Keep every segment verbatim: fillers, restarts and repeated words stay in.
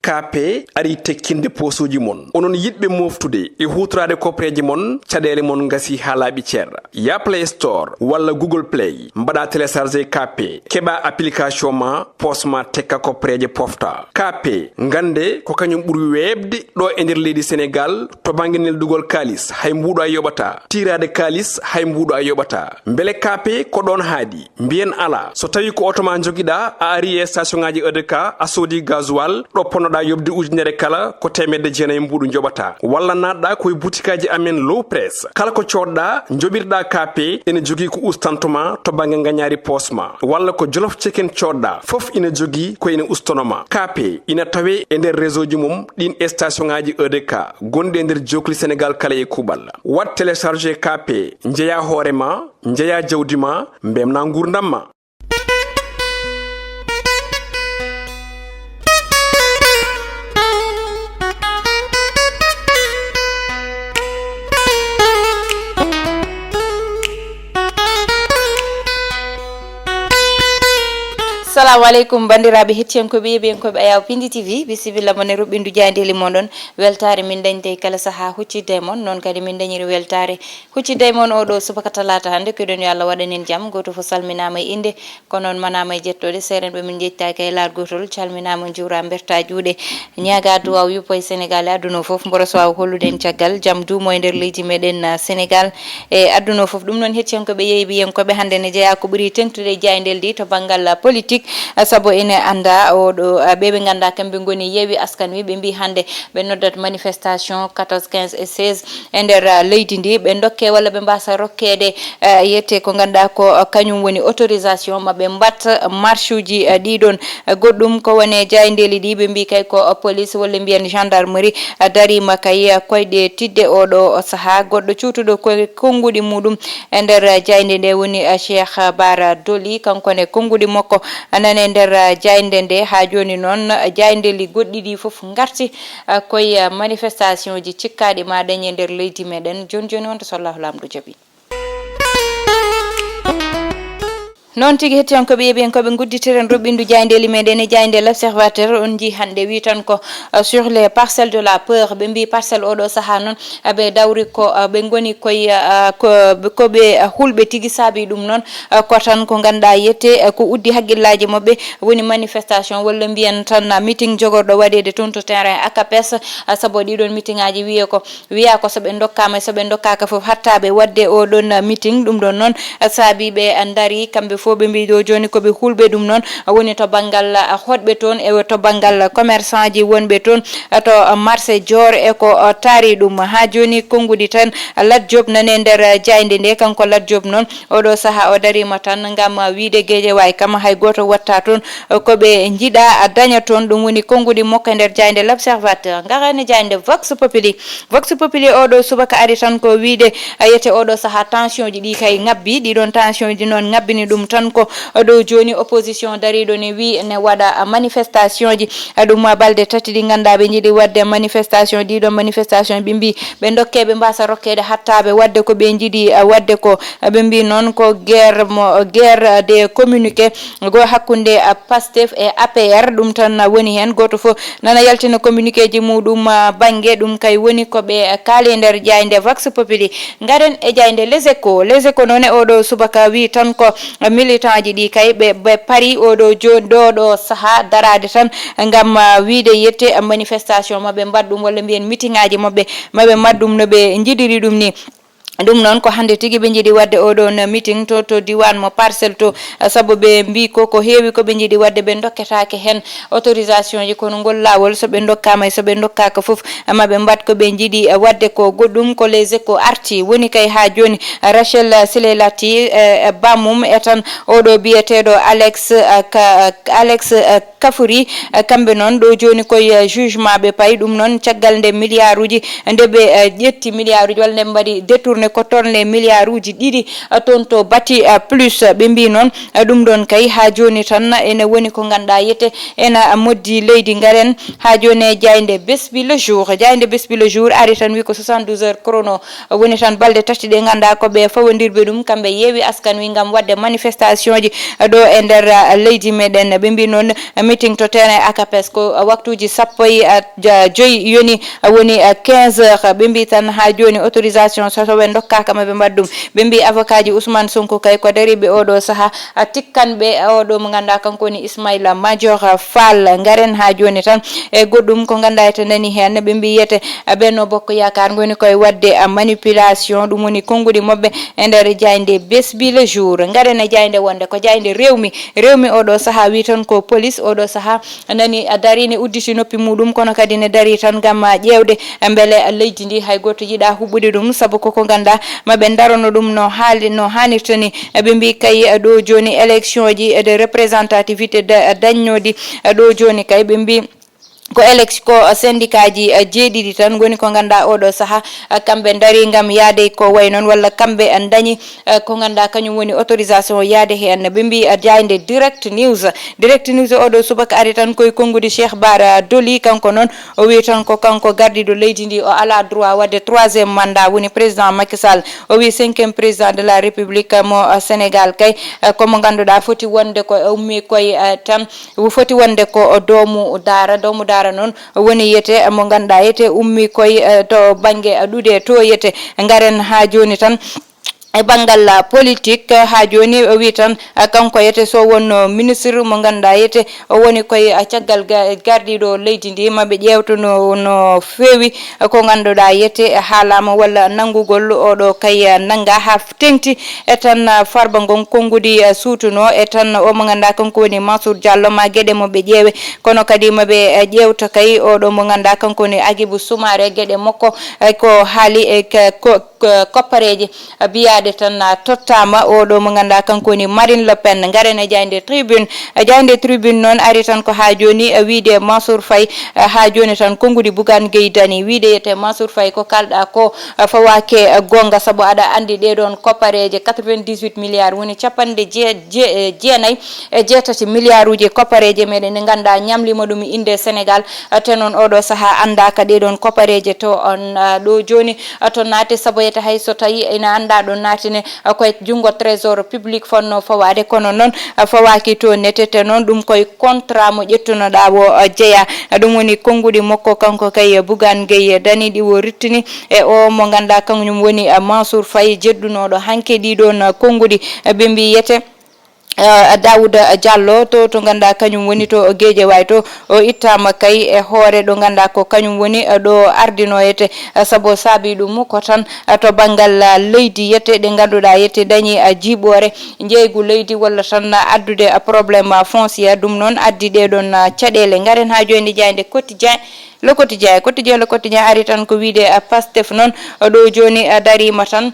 K P ari tekkinde poosuuji mon. Onon yiɗɓe mooftude e huutoraade koppereeje mon, caɗeele mon ngasii haa laaɓi cer. Ya Play Store walla Google Play, mbaɗa télécharger K P, keɓa application ma, poos ma tekka koppereeje pofta. K P, ngannde ko kañum ɓuri weeɓde ɗo e nder leydi Senegaal to bannge neldugol kaalis, hay mbuuɗo a yoɓataa. Tiiraade kaalis, hay mbuuɗo a yoɓataa. Mbele K P ko ɗoon haaɗi? Mbiyen alaa. So tawii ko oto ma njogiɗaa, a ari e station ŋaaji E D K, a soodi gasoil, ɗo ponnoɗaa yoɓde ujunere kala, ko teemedde jeenayi mbuuɗu njoɓataa. Walla naatɗaa ko e butikaaji amen Low Press. Kala ko coodɗaa, njoɓirɗaa K P, ene jogii ko ustanto ma to bannge ngañaari poos ma. Walla ko Jolof Chicken coodɗaa, fof ina jogii ko ene ustono ma. K P ina tawee e nder réseau ji mum ɗiin e station ŋaaji E D K gonɗi e nder jookli Senegaal kala e kuuɓal. Waɗ télécharger K P, njeyaa hoore ma, njeyaa jawdi ma, mbemnaa nguurndam ma. Salamu aleykum, banndiraaɓe hettiyankooɓe, yeeɓiyankooɓe Ayaw Pindi T V, bisimilla mon e ruɓɓindu jaayndeeli mon ɗon. Weltaare min dañde kala sahaa huccidde e mon, noon kadi min dañiri weltaare huccidde e mon oo ɗoo subaka talaata hannde. Keɗon yo Allah waɗan en jam, gooto fof salminaama e innde, ko noon manaama e jettooɗe. Seerenɓe min njettaaki hay laar gootol, calminaama, njuuraama, mbertaa juuɗe, ñaagaa duwaaw yuppo e Senegaal e aduna o fof, mboro so waawa hollude en caggal jam duumo e nder leydi meɗen, ah, Senegaal e aduna o fof. Ɗum noon hettiyankooɓe, yeeɓiyankooɓe, hannde ne jeyaa ko ɓuri teŋtude e jaayndeeli ɗi to banngal, ah, politique, ah, sabu ene anndaa oo ɗoo, ah, ɓe ɓe nganndaa kamɓe ngoni Yewwi Askan Wi, ɓe mbii hannde ɓe noddat manifestation quatorze, quinze et seize e nder, ah, leydi ndi, ɓe ndokke walla ɓe mbaasa rokkeede, ah, yette ko ngannduɗaa ko, ah, kañum woni autorisation maɓɓe mbaɗ marche uji, ah, ɗi ɗon. Ah, goɗɗum ko woni jaayndeeli ɗi, ɓe mbii kay ko, ah, police walla mbiyen gendarmerie, ah, dariima kay, ah, koyɗe tidde oo ɗoo sahaa. Goɗɗo cuutuɗo ko konnguɗi muɗum e nder, ah, jaaynde nde woni, ah, Cheikh Bara Dolly, kanko ne konnguɗi makko nana e nder, ah, jaaynde nde. Haa jooni noon, ah, jaayndeeli goɗɗi ɗi fof ngarti, ah, koye, ah, manifestation ji cikkaaɗi ma dañe nder leydi meɗen. Jooni jooni wonta so Allahu Laamɗo jaɓi. Noon tigi hettiyankooɓe, yeeɓiyankooɓe, ngudditiren ruɓɓindu jaayndeeli meɗen e jaaynde L'Observateur. On njii hannde wii tan ko, ah, sur les parcelles de la peur. Ɓe mbii parcelle oo ɗoo sahaa noon, ah, ɓe dawri ko, ah, ɓe ngoni koye, ah, ko, ko ɓe, ah, hulɓe tigi saabii ɗum noon. Ah, ko tan ko ngannduɗaa yette, ah, ko uddi hakkillaaji maɓɓe woni manifestation walla mbiyen tan, ah, meeting jogorɗo waɗeede toon to terrain ACAPES, ah, sabu ɗii ɗoon meeting aaji wiyee ko, wiyaa ko so ɓe ndokkaama e so ɓe ndokkaaka fof hattaaɓe waɗde oo ɗoon, ah, meeting. Ɗum ɗoon noon, ah, saabii ɓe, ah, ndarii kamɓe fof ɓe mbii ɗo jooni ko ɓe hulɓe ɗum noon, ah, woni to banngal, ah, hoɗɓe toon e to banngal commerçant ji wonɓe toon, ah, to, ah, marché Dior e ko, ah, taari ɗum. Haa jooni konnguɗi tan, ah, Lat Diop nane nder, ah, jaaynde nde. Kanko Lat Diop noon, oo ɗoo sahaa o dariima tan ngam, ah, wiyde Guédiawaye kam hay gooto waɗtaa toon, ah, ko ɓe njiɗaa, ah, daña toon. Ɗum woni konnguɗi makko e nder jaaynde L'Observateur. Ngaren e jaaynde Vox Populi. Vox Populi oo ɗoo subaka ari tan ko wiyde, ah, yete oo ɗoo sahaa tension ji ɗi kay ŋabbi. Ɗii ɗoon tension ji noon ŋabbini ɗum tan ko, ah, ɗo jooni opposition dariiɗo ne wii ne waɗa, ah, manifestation ji. Ah, ɗum, ah, balɗe tati ɗi ngannduɗaa ɓe njiɗi waɗde manifestation. Ɗii ɗoon manifestation ɓe mbii ɓe ndokke ɓe mbaasa rokkeede hattaaɓe waɗde ko ɓe njiɗi, ah, waɗde ko. Ah, ɓe mbii noon ko guerre mo, guerre des communiqués go hakkunde, ah, Pastef e A P R. Ɗum tan, ah, woni heen. Gooto fof nana yaltina communiqué ji muɗum, ah, bannge. Ɗum kay woni ko ɓe, ah, kaali e nder jaaynde Vox Populi. Ngaren e jaaynde Les Échos. Les Échos noon e oo ɗoo subaka wii tan ko, ah, militant ji ɗi kay ɓe, ɓe parii oo ɗoo jooni ɗo, ɗo sahaa daraade tan ngam, ah, wiyde yette, ah, manifestation maɓɓe mbaɗ ɗum walla mbiyen meeting aaji maɓɓe, maɓɓe mbaɗ ɗum no ɓe njiɗiri ɗum ni. Ɗum noon ko hannde tigi ɓe njiɗi waɗde oo ɗoon meeting to, to diiwaan mo Parcelles to, sabu ɓe mbii ko, ko heewi ko ɓe njiɗi waɗde, ɓe ndokketaake heen autorisation ji, kono ngol laawol so ɓe ndokkaama e so ɓe ndokkaaka fof, ma ɓe mbaɗ ko ɓe njiɗi waɗde ko. Goɗɗum ko Les Échos arti, woni kay haa jooni Rachel Siley Laty, eh, bammum e tan oo ɗoo biyeteeɗo Alex, eh, Ka-, Alex, eh, Kafori, eh, kamɓe noon ɗo jooni koye, eh, jugement ɓe payi. Ɗum noon caggal nde milliarduji, nde ɓe, eh, ƴetti milliarduji walla nde ɓe mbaɗi détourné ko torle milliard uji ɗiɗi, eh, toon to Bati, eh, Plus. Ɓe mbi noon, eh, ɗum ɗoon kay haa jooni tan ene woni ko ngannduɗaa yete ena moddi leydi. Ngaren haa jooni e jaaynde Besbi Le Jour. Jaaynde Besbi Le Jour ari tan wi ko soixante-douze heures chrono, eh, woni tan balɗe tati ɗe ngannduɗaa ko ɓe fawondirɓe ɗum, kamɓe Yewwi Askan Wi ngam waɗde manifestation ji, eh, ɗo e nder, eh, leydi meɗen. Ɓe mbi noon, eh, meeting to terrain A K P S ko, eh, waktuuji sappo e, eh, ja-, joyi yoni, eh, woni, eh, quinze heures. Ɓe mbi tan haa jooni autorisation so, so ɓe ndokkaaka ma ɓe mbaɗ ɗum. Ɓe mbi avocat ji Ousmane Sonko kay ko dariiɓe oɗo saha, a tikkanɓe oɗo mo ngannduɗaa kanko woni Ismaïla Madior Fall. Ngaren haa jooni tan e goɗɗum ko ngannduɗaa ete nani heen. Ɓe mbi yete, a, Benno Bokk Yaakaar ngoni koye waɗde, a, manipulation, ɗum woni konnguɗi maɓɓe e nder jaaynde Besbi Le Jour. Ngaren e jaaynde wonde ko jaaynde Rewmi. Rewmi oɗo saha wi tan ko police oɗo saha nani, a, darii ne udditi noppi muɗum, kono kadi ne darii tan ngam, a, ƴeewde, a, mbele, a, leydi ndi hay gooto yiɗaa huɓɓude ɗum, sabu koko ngannduɗaa ma ɓe ndarono ɗum no haali, no haanirta ni. A, ɓe mbi kay, a, ɗo jooni élection ji, a, de représentativité da-, a, dañnooɗi, a, ɗo jooni kay ɓe mbi ko élec-, ko, a, syndicat ji, a, jeeɗiɗi tan ngoni ko ngannduɗaa oɗo saha, a, kamɓe ndarii ngam yahde ko wayi noon, walla kamɓe, a, ndañi, eh, ko ngannduɗaa kañum woni autorisation yahde heen. Ɓe mbi, eh, jaaynde Direct News. Direct News oɗo subaka ari tan koye konnguɗi Cheikh Bara Dolly, kanko noon o wi tan ko kanko gardiiɗo leydi ndi, o alaa droit waɗde troisième mandat, woni président Macky Sall. O wi cinquième président de la République mo, eh, Sénégal kay, eh, ko mo ngannduɗaa foti wonde ko, eh, ummi koye, eh, tan, foti wonde ko, eh, doomu daara. Doomu daara noon woni yete, eh, mo ngannduɗaa yete ummi koye, eh, to bannge, eh, ɗuuɗe to yete. Ngaren haa jooni tan e banngal, ah, politique, ah, haa jooni, o wi tan, ah, kanko yete so wonno ministre mo ngannduɗaa yete o woni koye, ah, caggal ga-, gardiiɗo leydi ndi, ma ɓe ƴeewto no, no feewi, ah, ko ngannduɗaa yete haalaama walla nanngugol oɗo kay, ah, nannga haa f-, teŋti e tan, ah, Farba Ngom konnguɗi, ah, suutuno e tan o mo ngannduɗaa kanko woni Mansour Diallo ma geɗe mo ɓe ƴeewe, kono kadi ma ɓe, ah, ƴeewta kay oɗo mo ngannduɗaa kanko woni Agibou Soumaré geɗe makko, eh, ko haali e ka-, ko ko-, koppareeje, a, biyaaɗe tan, a, tottaama oɗo mo ngannduɗaa kanko woni Marine Le Pen. Ngaren e jaaynde Tribune. A, jaaynde Tribune noon ari tan ko haa jooni, a, wiyde Mansour Faye, a, haa jooni tan konnguɗi Bougane Gueye Dany. Wiyde yete Mansour Faye ko kaalɗaa ko, a, fawaake, a, goonga, sabu aɗa anndi ɗee ɗoon koppareeje quatre-vingt-dix-huit milliards woni capanɗe jee-, jee-, e jeenayi e jeetati milliards uji koppareeje meɗen ɗe ngannduɗaa ñamliima ɗum innde Sénégal. A, te noon oɗo sahaa anndaaka ɗee ɗoon koppareeje to on, a, ɗo jooni a, to naate, saboyata hay so tawi ina annda ɗo naatine, a, koye junngo trésor public fotno fawaade, kono noon, a, fawaaki to netete noon, ɗum koye contrat mo ƴettunoɗaa o, a, jeyaa. A, ɗum woni konnguɗi makko kanko kay Bougane Gueye Dany ɗi o rittini e o mo ngannduɗaa kañum woni, a, Mansour Faye jeddunooɗo hanke ɗii ɗoon, a, konnguɗi, a, ɓe mbiyete. Eh, Daouda Diallo to, to ngannduɗaa kañum woni to Guédiawaye to, o ittaama kay e hoore ɗo ngannduɗaa ko kañum woni, eh, ɗo ardinoyete, eh, sabu saabi ɗum ko tan, eh, to banngal, eh, leydi yete ɗe ngannduɗaa yete dañi, eh, jiiɓoore njeeygu leydi walla tan, eh, addude, eh, problème, eh, foncier. Ɗum noon addi ɗee ɗoon, eh, caɗeele. Ngaren haa jooni jaaynde Quotidien, Le Quotidien, Quotidien, Le Quotidien ari tan ko wiyde, eh, Pastef noon, eh, ɗo jooni, eh, dariima tan.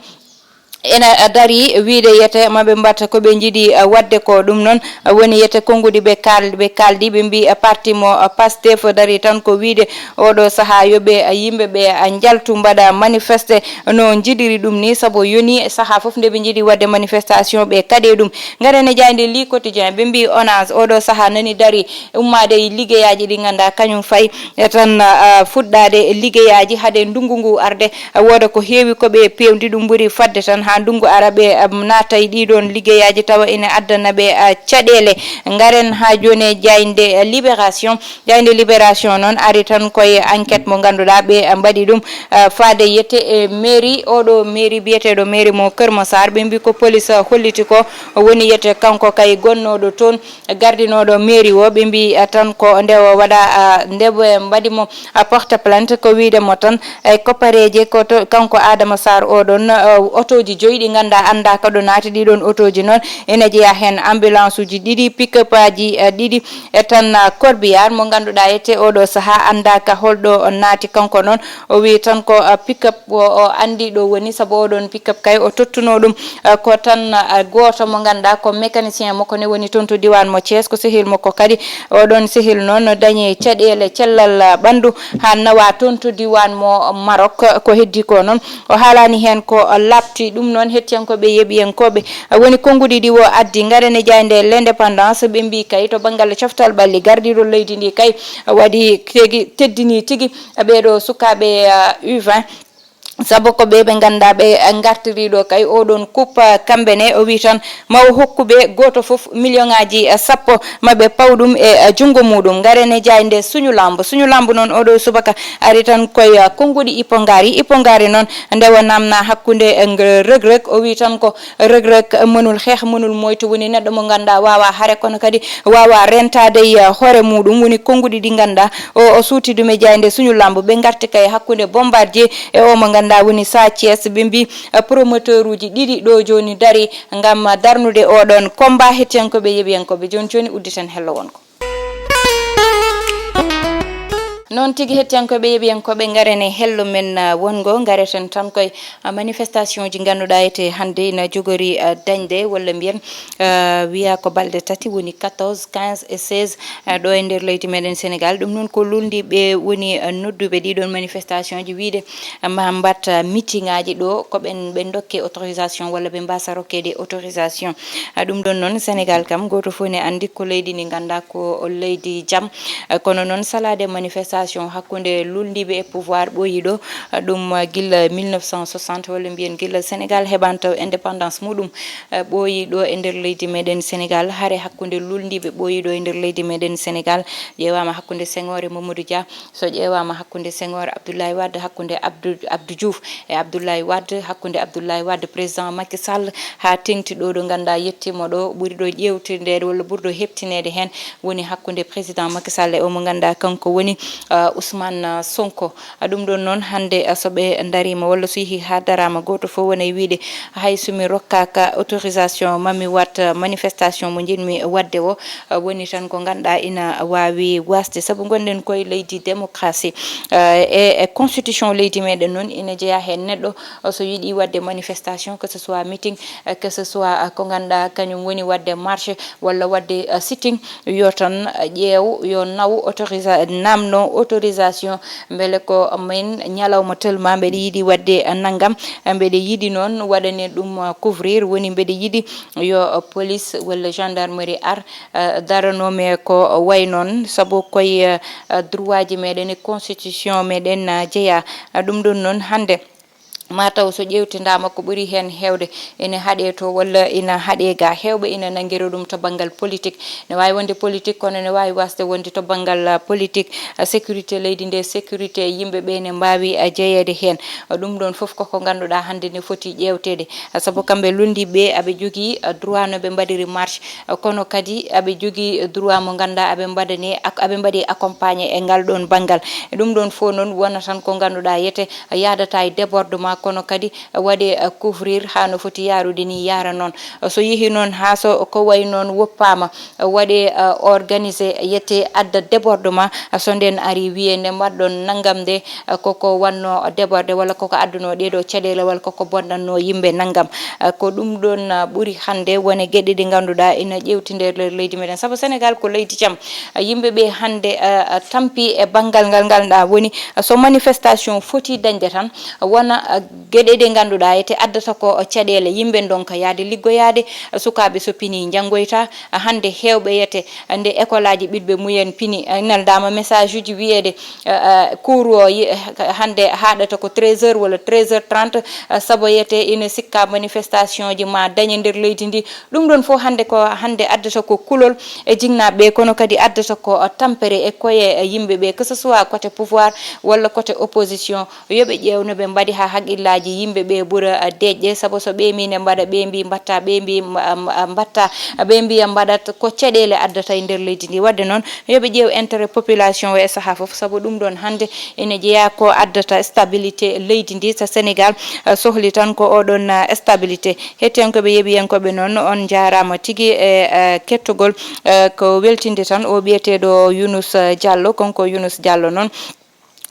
Ena darii wiyde yete ma ɓe mbaɗta ko ɓe njiɗi, eh, waɗde ko. Ɗum noon, eh, woni yete konnguɗi ɓe kaal-, ɓe kaaldi, ɓe mbi, eh, parti mo, eh, Pastef darii tan ko wiyde oɗo sahaa yo ɓe, eh, yimɓe ɓe, eh, njaltu mbaɗa manifeste no njiɗiri ɗum ni, sabu yoni sahaa fof nde ɓe njiɗi waɗde manifestation ɓe kaɗe ɗum. Ngaren e jaaynde Le Quotidien, ɓe mbi ONAS oɗo sahaa nani darii ummaade e liggeyaaji ɗi ngannduɗaa kañum fayi e tan, ah, fuɗɗaade e liggeyaaji hade ndunngu ngu arde. Ah, wooda ko heewi ko ɓe peewndi, ɗum ɓuri fadde tan haa ndunngu ara ɓe, ah, naata e ɗii ɗoon liggeyaaji tawa ina addana ɓe, ah, caɗeele. Ngaren haa jooni e jaaynde, ah, Libération. Jaaynde Libération noon ari tan koye enquête mo ngannduɗaa ɓe, ah, mbaɗi ɗum, ah, faade yete e mairie, oɗo mairie biyeteeɗo mairie mo Kër Massar. Ɓe mbi ko police, ah, holliti ko woni yete kanko kay gonnooɗo toon. Gardinooɗo mairie o, ɓe mbi, ah, tan ko nde o waɗa, ah, nde ɓe mbaɗi mo, ah, porte plainte, ko wiyde mo tan, eh, koppareeje ko to, kanko Adama Sarr oɗon, ah, otooji joyi ɗi nganndaa anndaaka ɗo naati. Ɗiɗon otooji noon ene jeyaa heen ambulance uji ɗiɗi, pick-up aji, eh, ɗiɗi, e tan, ah, corbillard mo ngannduɗaa ete oɗo sahaa anndaaka holɗo naati. Kanko noon o wii tan ko, ah, pick-up o, o anndi ɗo woni, sabu oɗon pick-up kay o tottunoo ɗum, ah, ko tan, ah, gooto mo ngannduɗaa ko mécanicien mo ko ne woni toon to diiwaan mo Thiès, ko sehil mo ko kadi oɗon sehil noon dañi caɗeele cellal, ah, ɓanndu haa nawa toon to diiwaan mo Maroc. Ko heddi ko noon o haalani heen ko laaɓti. Ɗum noon, hettiyankooɓe, yeɓiyankooɓe, woni konnguɗi ɗi o addi. Ngaren e jaaynde L'Indépendance, ɓe mbii kay to banngal coftal ɓalli, gardiiɗo leydi ndi kay waɗi tegi, teddini tigi ɓeeɗo sukaaɓe, ah, U vingt, sabu ko ɓe ɓe ngannduɗaa ɓe ngartiri ɗo kay oɗon coupe, ah, kamɓe ne. O wii tan ma o hokku ɓe gooto fof million ŋaaji, ah, sappo, ma ɓe paw ɗum e, eh, junngo muuɗum. Ngaren e jaaynde Suñu Lamb. Suñu Lamb noon oɗo subaka ari tan koye, eh, konnguɗi Ipo Ngari. Ipo Ngari noon nde o naamna hakkunde, eh, nge-, Reug Reug, o wii tan ko Reug Reug mënul xeex, mënul moytu, woni neɗɗo mo ngannduɗaa waawaa hare, kono kadi waawaa rentaade e, eh, hoore muuɗum. Woni konnguɗi ɗi ngannduɗaa o, o suuti ɗum e jaaynde Suñu Lamb. Ɓe ngarti kay hakkunde Bombardier e o mo ngannduɗaa woni Sa Thiès. Ɓe mbii, eh, promoteur uji ɗiɗi ɗo jooni dari ngam darnude oɗon combat. Hettiyankooɓe, yeɓiyankooɓe, jooni jooni udditen hello wongo. Noon tigi, hettiyankooɓe, yeɓiyankooɓe, ngaren e hello men, ah, wongo. Ngareten tan koye, ah, manifestation ji ngannduɗaa ete hannde ina jogori, ah, dañde, walla mbiyen, ah, wiya ko balɗe tati woni quatorze, quinze e seize, ah, ɗo e nder leydi meɗen Sénégal. Ɗum noon ko luulndiiɓe woni, ah, nodduɓe ɗiɗon manifestation ji, wiide ma mbaɗ, ah, meeting aji ɗo, ko ɓen ɓe dokke autorisation walla ɓe mbasa rokkeede autorisation. Ah, ɗum ɗon noon, Sénégal kam, gooto fof ne anndi ko leydi ndi ngannduɗaa ko leydi jam. Ah, kono noon, salaade manifestation hakkunde luulndiiɓe e pouvoir ɓooyi ɗo, ah, ɗum, ah, gila mille neuf cent soixante, walla mbiyen gila Sénégal heɓaani taw indépendance muɗum, ah, ɓooyi ɗo e nder leydi meɗen Sénégal. Hare hakkunde luulndiiɓe ɓooyi ɗo e nder leydi meɗen Sénégal, ƴeewaama hakkunde Senghor e Mamadou Dia, so ƴeewaama hakkunde Senghor, Abdoulaye Wade, hakkunde Abdou, Abdou Diouf e Abdoulaye Wade, hakkunde Abdoulaye Wade, président Macky Sall, haa teeŋti ɗo, ɗo ngannduɗaa yettiima ɗo, ɓuri ɗo ƴeewtindeede walla ɓuri ɗo heɓtineede heen woni hakkunde président Macky Sall e o mo ngannduɗaa kanko woni, ah, Ousmane Sonko. Ah, ɗum ɗon noon, hannde, ah, so ɓe ndariima walla so yehii haa daraama, gooto fof wona e wiyde, hay so mi rokkaaka autorisation ma mi waɗ, ah, manifestation mo njiɗmi waɗde o, ah, woni tan ko ngannduɗaa ina waawi waasde, sabu ngonɗen koye leydi démocratie, ah, e, e constitution leydi meɗen noon ina jeyaa heen neɗɗo, ah, so yiɗi waɗde manifestation, que ce soit meeting, ah, que ce soit, ah, ko ngannduɗaa kañum woni waɗde marche walla waɗde, ah, sitting, yo tan, ah, ƴeew, yo naw autorisa-, naamno autorisation, mbele ko min ñalawma tellement mbeɗa yiɗi waɗde, ah, nanngam, ah, mbeɗa yiɗi noon waɗane ɗum, ah, couvrir, woni mbeɗa yiɗi yo, ah, police walla gendarmerie ar, ah, daranoo mi ko wayi noon, sabu koye, ah, ah, droit ji meɗen e constitution meɗen, ah, jeyaa. Ah, ɗum ɗon noon, hannde ma taw so ƴeewtindaama ko ɓuri heen heewde ene haɗee to walla ina haɗee ga. Heewɓe ina nanngira ɗum to banngal politique. Ne waawi wonde politique, kono ne waawi waasde wonde to banngal, ah, politique, ah, sécurité leydi nde, sécurité yimɓe ɓe ne mbaawi, ah, jeyeede heen. Ah, ɗum ɗoon fof koko ngannduɗaa hannde ne foti ƴeewteede. Ah, sabu kamɓe luulndiiɓe ɓe aɓe jogii, ah, droit no ɓe mbaɗiri marche, ah, kono kadi aɓe jogii droit mo ngannduɗaa aɓe mbaɗani, ak-, aɓe mbaɗi accompagné e ngal ɗoon banngal. E ɗum ɗoon fof noon wona tan ko ngannduɗaa yete yaadata e débordement, kono kadi waɗe, eh, couvrir haa no foti yaarude ni yaara noon. So yehi noon haa so ko wayi noon woppaama, eh, waɗe, eh, organisé, yette adda débordement, eh, so ndeen ari wiyee nde mbaɗɗon nanngam nde, eh, koko wanno débordé walla koko adduno ɗeeɗo caɗeele walla koko bonɗanno yimɓe nanngam. Eh, ko ɗum ɗoon, eh, ɓuri hannde wone geɗe ɗe ngannduɗaa ina ƴeewtindee nder leydi meɗen. Sabu Sénégal ko leydi jam. Eh, yimɓe ɓe hannde, eh, eh, tampi e banngal ngal ngal ɗa woni, eh, so manifestation foti dañde tan, wona, eh, geɗe ɗe ngannduɗaa ete addata ko caɗeele, yimɓe ndonka yahde liggoyaade, eh, sukaaɓe so pini njanngoyta, eh, hannde heewɓe yete, eh, nde école aji ɓiɗɓe mumen pini, eh, neldaama message uji wiyeede, eh, eh, cours o yi-, eh, hannde haaɗata ko treize heures walla treize heures trente, eh, sabu yete ina sikka manifestation ji ma dañe nder leydi ndi. Ɗum ɗoon fof hannde ko, hannde addata ko kulol e jinnaaɓe ɓe, kono kadi addata ko tampere e koye yimɓe ɓe, que ce soit côté pouvoir walla côté opposition, yo ɓe ƴeew no ɓe mbaɗi haa haqqe hakkillaaji yimɓe ɓe ɓura, ah, deeƴde, sabu so ɓe mbi ne mbaɗa, ɓe mbi mbatta, ɓe mbi mba-, mba-, mbatta, ɓe mbiya mbaɗat ko caɗeele addata e nder leydi ndi. Wadde noon, yo ɓe ƴeew intérêt population o e sahaa fof, sabu ɗum ɗoon hannde ene jeyaa ko addata stabilité leydi ndi. So Sénégal, ah, sohli tan ko oɗon, ah, stabilité. Hettiyankooɓe, yeeɓiyankooɓe noon, on njaaraama tigi e, eh, kettogol, eh, ko weltinde tan o ɓiyeteeɗo Yunus, eh, Diallo. Kanko Yunus Diallo noon,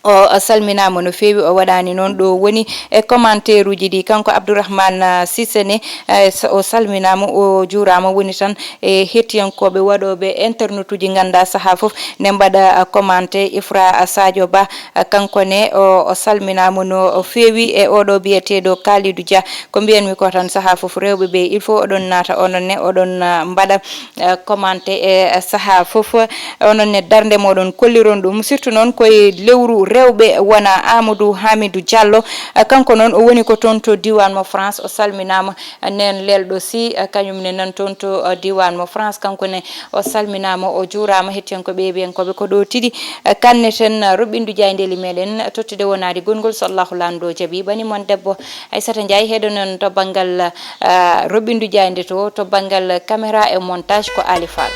o salminaama no feewi, o waɗaani noon ɗo woni e commentaire uji ɗi. Kanko Abdourahmane, eh, Cissé ne, eh, s-, o salminaama, o juuraama, woni tan e hettiyankooɓe waɗooɓe internet uji, nganndaa sahaa fof ne mbaɗa, eh, commenté. Ifra, eh, Sadio Ba, eh, kanko ne o, o salminaama no feewi e oɗo biyeteeɗo Kalidou Dia. Ko mbiyanmi ko tan, sahaa fof rewɓe ɓe, il faut oɗon naata, onon ne oɗon, ah, mbaɗa, ah, commenté e, ah, sahaa fof. Onon ne darnde moɗon kolliron ɗum, surtout noon koye lewru rewɓe wona Amadou Hamidou Diallo. Ah, kanko noon o woni ko toon to diiwaan mo France, o salminaama. Ah, nen Lelɗo Sy, ah, kañum ne nan toon to, ah, diiwaan mo France, kanko ne o salminaama, o juuraama. Hettiyankooɓe, yeeɓiyankooɓe, ko ɗo tigi, ah, kanneten, ah, roɓɓindu jaayndeeli meɗen, tottude wonaade gonngol, so Allahu Laamɗo jaɓi. Ɓani mon debbo Aissata Ndiaye, heɗonon to banngal, ah, roɓɓindu jaaynde to, to banngal caméra e montage ko Ali Fall.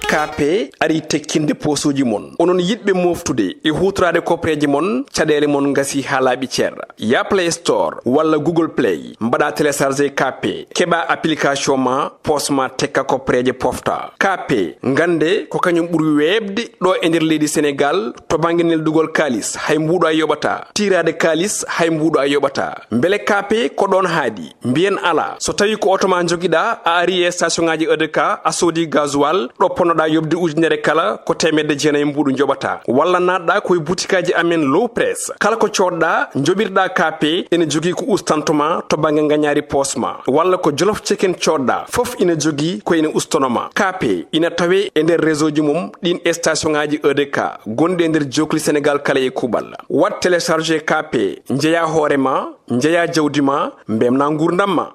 K P ari tekkinde poosuuji mon. Onon yiɗɓe moftude e huutoraade koppereeje mon, caɗeele mon ngasi haa laaɓi cer. Ya Play Store walla Google Play, mbaɗa télécharger K P, keɓa application ma, poos ma tekka koppereeje pofta. K P, ngannde ko kañum ɓuri weeɓde ɗo e nder leydi Senegaal to bannge neldugol kaalis, hay mbuuɗo a yoɓata. Tiiraade kaalis, hay mbuuɗo a yoɓata. Mbele K P ko ɗoon haaɗi? Mbiyen alaa. So tawii ko oto ma njogiɗaa, a ari e station ŋaaji E D K, a soodi gasoil, ɗo ponnoɗaa yoɓde ujunere kala, ko teemedde jeenayi mbuuɗu njoɓataa. Walla naatɗaa ko e butikaaji amen Low Press. Kala ko coodɗaa, njoɓirɗaa K P, ene jogii ko ustantoma to bannge ngañaari poos ma. Walla ko Jolof Chicken coodɗaa, fof ina jogii ko ene ustonoma. K P ina tawee e nder réseau ji mum ɗiin e station ŋaaji E D K gonɗi e nder jookli Senegaal kala e kuuɓal. Waɗ télécharger K P, njeyaa hoore ma, njeyaa jawdi ma, mbemnaa nguurndam ma.